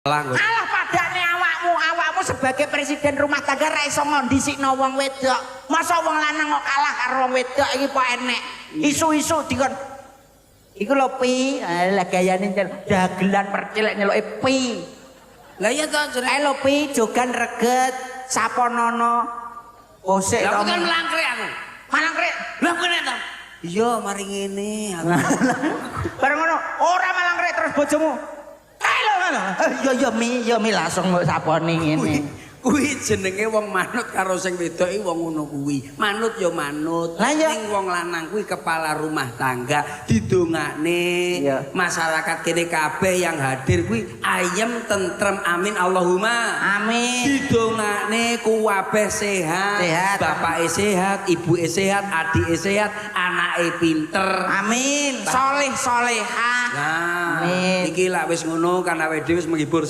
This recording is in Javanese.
Lah nggo. Alah, padane awakmu, awakmu sebagai presiden rumah tangga ra iso ngondisikno wong wedok. Masa wong lanang kok kalah karo wong wedok iki po enek. Isu-isu dikon iku lho pi, alah gayane dagelan percilek nyeluke pi. Lah iya to jenenge. Eh lho pi, jogan reget, saponono. Kosek Lah to. aku kan melangkrik aku. Malangkrik. Lah kowe nek to. Iya, mari ngene aku. Bareng ngono, ora malangkrik terus bojomu. Eh lho ngono. Eh, iya iya mi, iya mi langsung mbok saponi ngene. Kuwi jenenge wong manut karo sing wedok iki wong ngono kuwi. Manut ya manut. Lah iya. Ning wong lanang kuwi kepala rumah tangga, didongakne. Masyarakat kene kabeh yang hadir kuwi ayem tentrem, amin Allahumma. Amin. Didongakne kuwabeh sehat. Sehat. Bapake sehat, ibuke sehat, adike sehat, anake pinter. Amin. Soleh solehah. Nah, Amin. iki lak wis ngono kan awake dhewe wis menghibur.